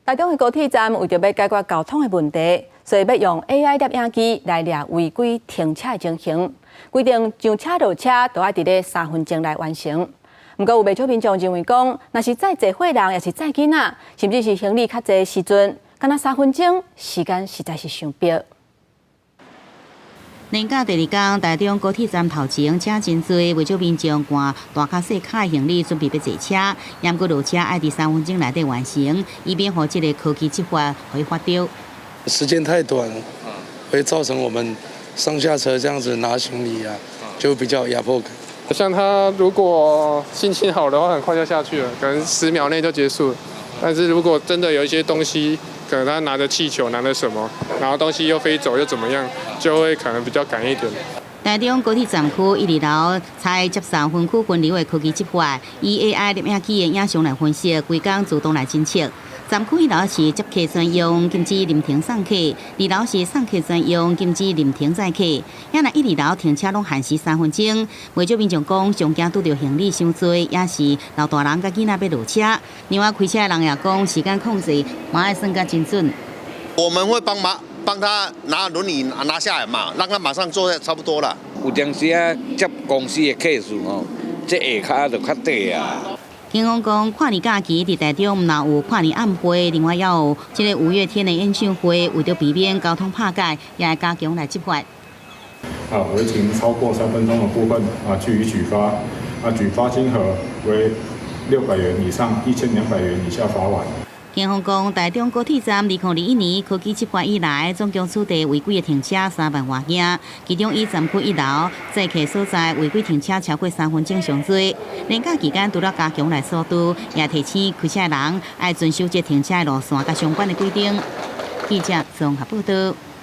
台中的高鐵站為著欲解決交通的問題，所以欲用 AI 攝影機來掠違規停車的情形。規定上車落車都愛佇咧三分鐘內完成。毋過有袂少民眾認為講，若是載濟歲人，抑是載囡仔，甚至是行李較濟時陣，敢若三分鐘時間實在是傷迫。連假第二工，台中高鐵站頭前車真濟，袂少民眾攜大跤細跤的行李準備欲坐車，毋過落車愛佇三分鐘內底完成，以免予這个科技執法予伊發著。時間太短，會造成我們上下車這樣子拿行李啊，就比較壓迫感。像他如果心情好的話，很快就下去了，可能10秒內就結束了。但是如果真的有一些東西，可能他拿着氣球，拿着什麼，然後東西又飛走又怎麼樣，就會可能比較趕一點。台中高鐵站區一二樓採接受分區分流的科技執法，以 AI 攝影機的影像來分析，規工自動來偵測。站區一樓是接客專用，禁止臨停送客；二樓是送客專用，禁止臨停載客。也若一二樓停車攏限時三分鐘，袂少民眾講，上驚拄著行李傷濟，抑是老大人佮囡仔欲落車。另外開車的人也講，時間控制嘛愛算甲真準。我們會幫忙幫他拿輪椅拿下來嘛，讓他馬上坐差不多啦。有當時啊，接公司的客數吼，這下跤就較短啊。警方講，跨年假期佇台中毋但有跨年晚會，另外也有這个五月天的演唱會，為著避免交通拍蓋，也會加強來執法。啊，違停超過3分鐘的部分啊，予以舉發，啊，舉發金額為600元以上1200元以下罰款。警方講，台中高鐵站2021年科技執法以來，總共處罰違規的停車3萬外件，其中以站區一樓載客所在違規停車超過三分鐘上濟。連假期間除了加強來疏導，也提醒開車的人愛遵守這停車的路線佮相關的規定。記者綜合報道。